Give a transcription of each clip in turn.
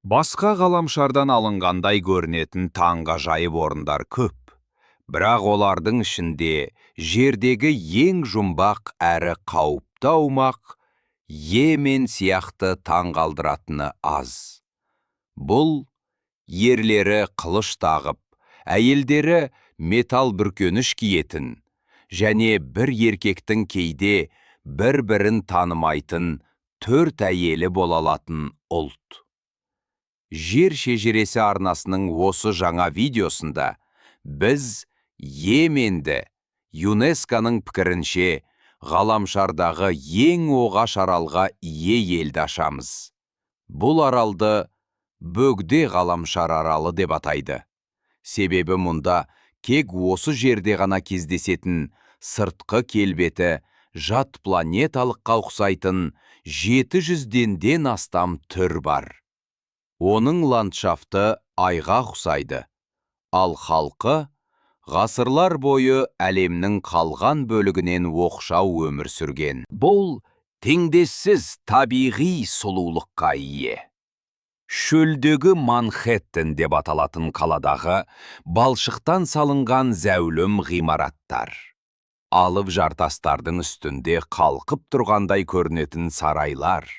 Басқа ғаламшардан алынғандай көрінетін таңғажайып орындар көп. Бірақ олардың ішінде жердегі ең жұмбақ әрі қауіпті аумақ Йемен сияқты таңғалдыратыны аз. Бұл ерлері қылыш тағып, әйелдері металл бүркеніш киетін және бір еркектің кейде бір-бірін танымайтын төрт әйелі бола алатын ұлт. Жер шежіресі арнасының осы жаңа видеосында біз Йеменді, ЮНЕСКО-ның пікірінше, ғаламшардағы ең оғаш аралға ие елді ашамыз. Бұл аралды Бөгде ғаламшар аралы деп атайды. Себебі мұнда тек осы жерде ғана кездесетін, сыртқы келбеті жат планеталыққа ұқсайтын 700-ден астам түр бар. Оның ландшафты айға ұқсайды, ал халқы ғасырлар бойы әлемнің қалған бөлігінен оқшау өмір сүрген. Бұл теңдессіз табиғи сұлулыққа ие. Шөлдегі Манхэттен деп аталатын қаладағы балшықтан салынған зәулім ғимараттар, алып жартастардың үстінде қалқып тұрғандай көрінетін сарайлар,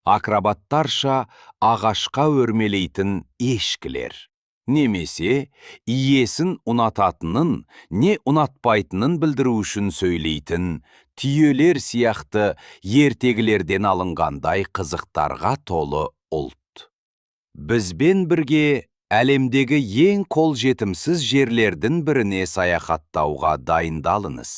акробаттарша ағашқа өрмелейтін ешкілер немесе иесін ұнататынын не ұнатпайтынын білдіру үшін сөйлейтін түйелер сияқты ертегілерден алынғандай қызықтарға толы ұлт. Бізбен бірге әлемдегі ең қолжетімсіз жерлердің біріне саяхаттауға дайындалыңыз.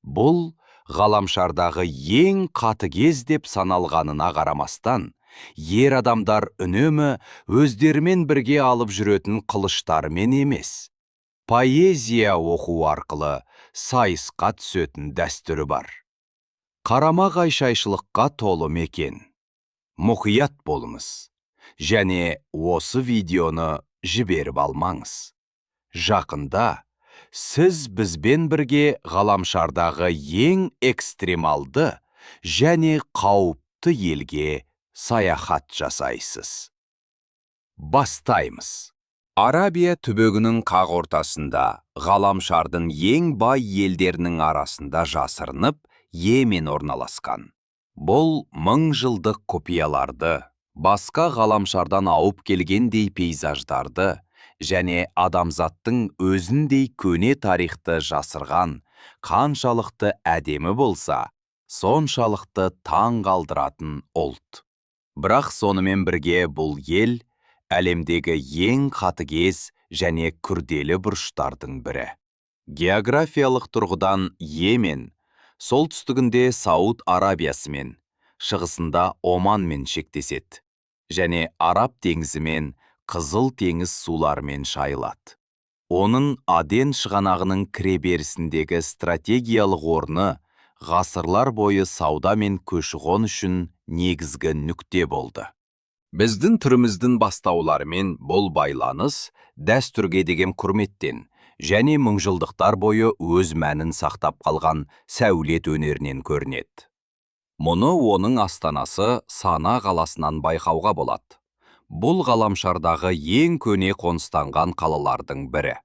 Бұл ғаламшардағы ең қатыгез деп саналғанына қарамастан, ер адамдар үнемі өздерімен бірге алып жүретін қылыштарымен емес, поэзия оқу арқылы сайысқа түсетін дәстүрі бар. Қарама-қайшылыққа толы мекен. Мұқият болыңыз және осы видеоны жіберіп алмаңыз. Жақында сіз бізбен бірге ғаламшардағы ең экстремалды және қауіпті елге саяхат жасайсыз. Бастаймыз. Арабия түбегінің қақ ортасында, ғаламшардың ең бай елдерінің арасында жасырынып, Йемен орналасқан. Бұл мың жылдық құпияларды, басқа ғаламшардан ауып келгендей пейзаждарды және адамзаттың өзіндей көне тарихты жасырған, қаншалықты әдемі болса, соншалықты таң қалдыратын ұлт. Бірақ сонымен бірге бұл ел әлемдегі ең қатыгез және күрделі бұрыштардың бірі. Географиялық тұрғыдан Йемен солтүстігінде Сауд Арабиясымен, шығысында Оманмен шектеседі және Араб теңізі мен Қызыл теңіз суларымен шайылады. Оның Аден шығанағының кіреберісіндегі стратегиялық орны ғасырлар бойы сауда мен көші-қон үшін негізгі нүкте болды. Біздің түріміздің бастауларымен бұл байланыс дәстүрге деген құрметтен және мыңжылдықтар бойы өз мәнін сақтап қалған сәулет өнерінен көрінеді. Мұны оның астанасы Сана қаласынан байқауға болады. Бұл ғаламшардағы ең көне қоныстанған қалалардың бірі.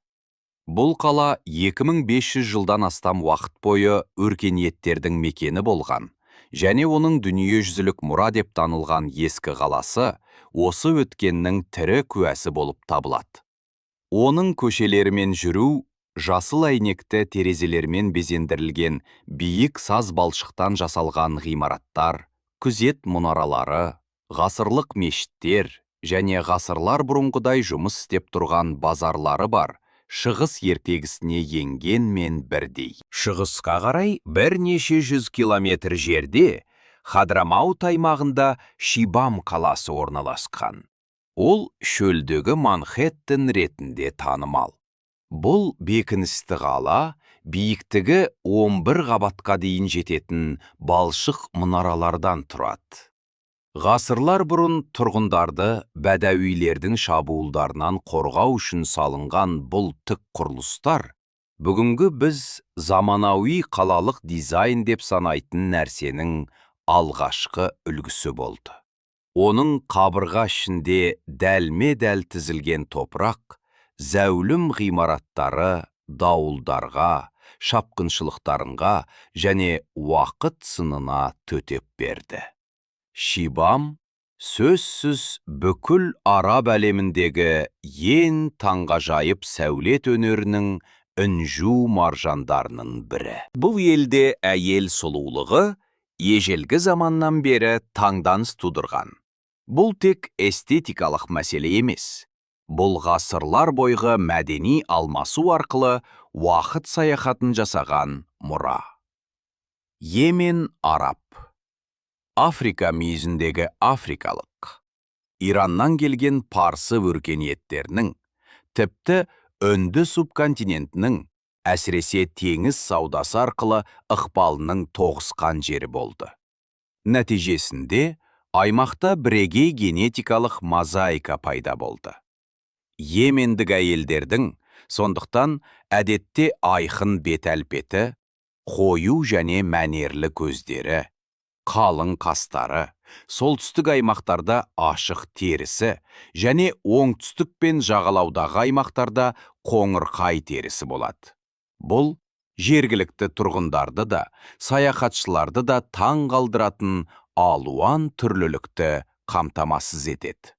Бұл қала 2500 жылдан астам уақыт бойы өркениеттердің мекені болған және оның дүниежүзілік мұра деп танылған ескі қаласы осы өткеннің тірі куәсі болып табылады. Оның көшелерімен жүру жасыл әйнекті терезелермен безендірілген биік саз балшықтан жасалған ғимараттар, күзет мұнаралары, ғасырлық мешіттер және ғасырлар бұрынғыдай жұмыс істеп тұрған базарлары бар шығыс ертегісіне енгенмен бірдей. Шығысқа қарай бірнеше жүз километр жерде, Хадрамаут аймағында, Шибам қаласы орналасқан. Ол шөлдегі Манхэттен ретінде танымал. Бұл бекіністі қала биіктігі 11 қабатқа дейін жететін балшық мұнаралардан тұрады. Ғасырлар бұрын тұрғындарды бәдәуилердің шабуылдарынан қорғау үшін салынған бұл тік құрылыстар бүгінгі біз заманауи қалалық дизайн деп санайтын нәрсенің алғашқы үлгісі болды. Оның қабырға ішінде дәлме-дәл тізілген топырақ, зәулім ғимараттары дауылдарға, шапқыншылықтарынға және уақыт сынына төтеп берді. Шибам сөзсіз бүкіл араб әлеміндегі ең таңғажайып сәулет өнерінің інжу маржандарының бірі. Бұл елде әйел сұлулығы ежелгі заманнан бері таңданыс тудырған. Бұл тек эстетикалық мәселе емес. Бұл ғасырлар бойғы мәдени алмасу арқылы уақыт саяхатын жасаған мұра. Йемен араб. Африка мүйізіндегі африкалық. Ираннан келген парсы өркениеттерінің, тіпті Үнді субконтинентінің, әсіресе теңіз саудасы арқылы ықпалының тоғысқан жері болды. Нәтижесінде аймақта бірегей генетикалық мозаика пайда болды. Йемендік әйелдердің сондықтан әдетте айқын бет әлпеті, қою және мәнерлі көздері, қалың қастары, солтүстік аймақтарда ашық терісі және оңтүстік пен жағалаудағы аймақтарда қоңырқай терісі болады. Бұл жергілікті тұрғындарды да, саяхатшыларды да таң қалдыратын алуан түрлілікті қамтамасыз етеді.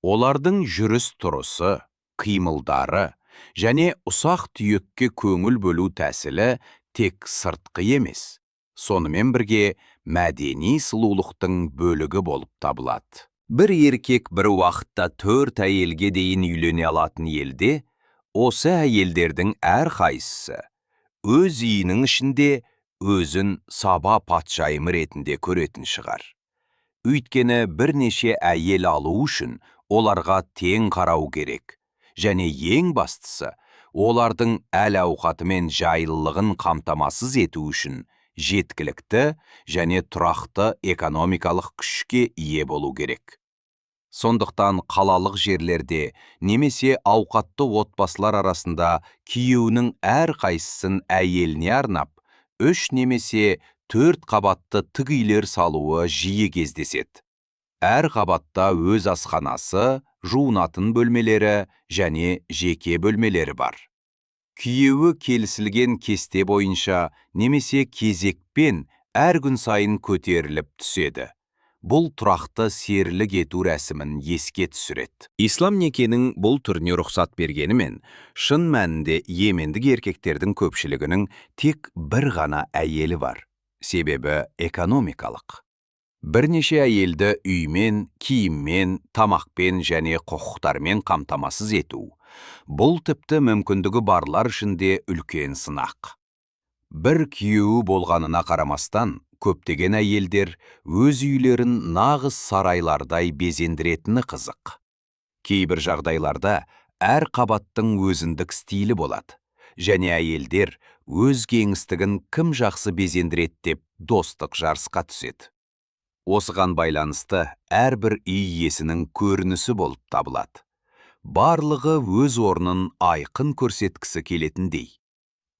Олардың жүріс-тұрысы, қимылдары және ұсақ-түйекке көңіл бөлу тәсілі тек сыртқы емес, сонымен бірге мәдени сұлулықтың бөлігі болып табылады. Бір еркек бір уақытта төрт әйелге дейін үйлене алатын елде, осы әйелдердің әрқайсысы өз үйінің ішінде өзін Саба патшайымы ретінде көретін шығар. Өйткені бірнеше әйел алу үшін оларға тең қарау керек. Және ең бастысы, олардың әл-ауқаты мен жайлылығын қамтамасыз ету үшін жеткілікті және тұрақты экономикалық күшке ие болу керек. Сондықтан қалалық жерлерде немесе ауқатты отбасылар арасында күйеуінің әрқайсысын әйеліне арнап, 3 немесе 4 қабатты тік үйлер салуы жиі кездеседі. Әр қабатта өз асханасы, жуынатын бөлмелері және жеке бөлмелері бар. Күйеуі келісілген кесте бойынша немесе кезекпен әр күн сайын көтеріліп түседі. Бұл тұрақты серілік ету рәсімін еске түсіреді. Ислам некенің бұл түріне рұқсат бергенімен, шын мәнінде йемендік еркектердің көпшілігінің тек бір ғана әйелі бар. Себебі экономикалық. Бірнеше әйелді үймен, киіммен, тамақпен және құқықтармен қамтамасыз ету. Бұл тіпті мүмкіндігі барлар үшін де үлкен сынақ. Бір күйеуі болғанына қарамастан, көптеген әйелдер өз үйлерін нағыз сарайлардай безендіретіні қызық. Кейбір жағдайларда әр қабаттың өзіндік стилі болады, және әйелдер өз кеңістігін кім жақсы безендіреді деп достық жарысқа түседі. Осыған байланысты әрбір үй иесінің көрінісі болып табылады. Барлығы өз орнын айқын көрсеткісі келетіндей.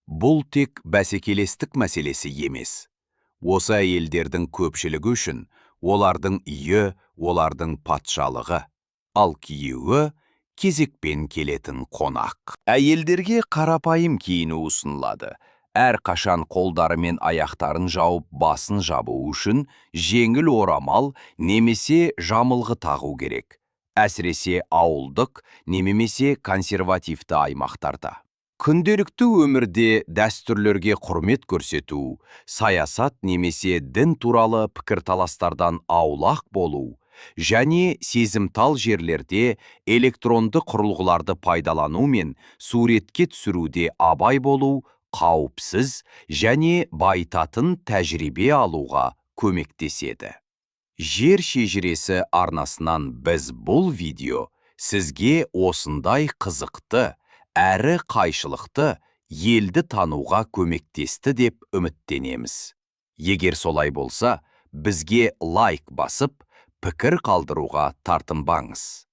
Бұл тек бәсекелестік мәселесі емес. Осы әйелдердің көпшілігі үшін олардың үйі, олардың патшалығы, ал күйеуі кезекпен келетін қонақ. Әйелдерге қарапайым киіну ұсынылады. Әр қашан қолдары мен аяқтарын жауып басын жабу үшін жеңіл орамал немесе жамылғы тағу керек. Әсіресе ауылдық немесе консервативті аймақтарда. Күнделікті өмірде дәстүрлерге құрмет көрсету, саясат немесе дін туралы пікірталастардан аулақ болу және сезімтал жерлерде электронды құрылғыларды пайдалану мен суретке түсіруде абай болу қауіпсіз және байытатын тәжірибе алуға көмектеседі. Жер шежіресі арнасынан біз бұл видео сізге осындай қызықты әрі қайшылықты елді тануға көмектесті деп үміттенеміз. Егер солай болса, бізге лайк басып, пікір қалдыруға тартынбаңыз.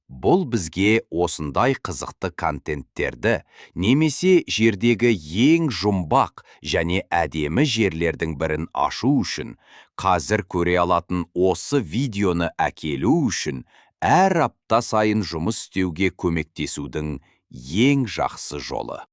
Бұл бізге осындай қызықты контенттерді немесе жердегі ең жұмбақ және әдемі жерлердің бірін ашу үшін, қазір көре алатын осы видеоны әкелу үшін әр апта сайын жұмыс істеуге көмектесудің ең жақсы жолы.